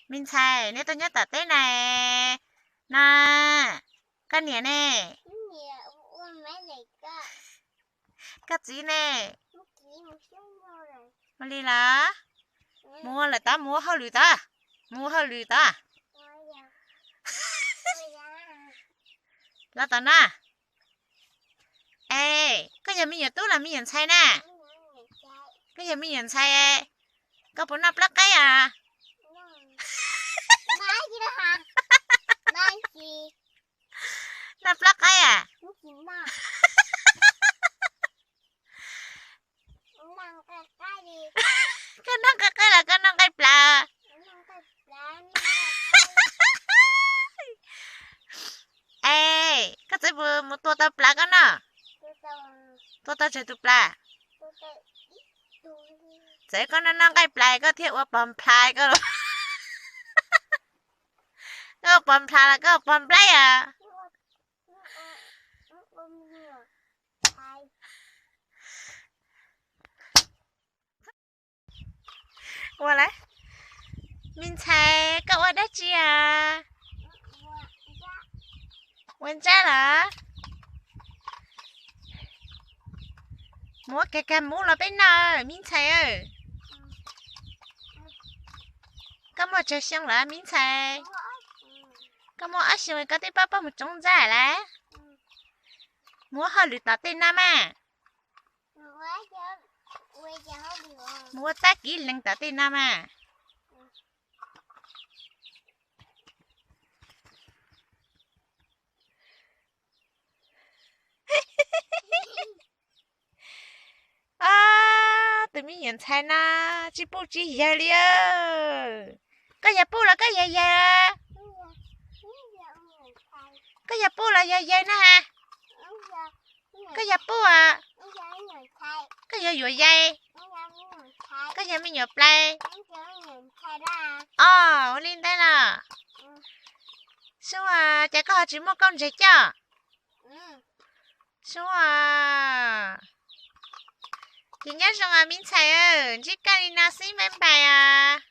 Me ntxhais, neb tuaj nyob tom teb na. No, koj niam ne? Koj txiv ne? Ua li los? Mus ua lawm tod, mus ua hauj lwm tod. Mus ua hauj lwm tod. Los tom no. Es koj yog me nyuam tub los me nyuam ntxhais na? Koj yog me nyuam ntxhais, koj puas noj plab qaib os? Noj plab qaib os? Koj noj nqaij qaib los koj noj nqaij plav? Es koj txiv puas mus tua tau plav koj noj? Tua tau tsawg tus plav? Txawm koj noj noj nqaij plav koj thiaj ua pov nplhais koj los. Koj ua pov nplhais los koj ua pov nplaib os? Ua li, me ntxhais koj ua dab tsi os? Ua ntsab los? Mus ua kag kag muv los peb noj, me ntxhais. Koj muaj tsawg xyoo lawm me ntxhais? Koj muaj ob xyoo koj twb paub paub mus tsoob ntsab lawm. Mus ua hauj lwm tom tej no mas. Mus ua txab kiv lees tom tej no mas. Ob, tus me nyuam ntxhais no tsis puj tsis yawg li. Koj yog puj los koj yog yawg? Koj yog puj los yog yawg na has? Koj yog puj os? Koj yog yuam yais? Koj yog me nyuam plais? Os, ua li ntawd los. Sub, ces koj ho tsis muaj kauj ntseg coj? Sub, ces nyob zoo os me ntxhais, ntsib koj li no xwb npaj npais os.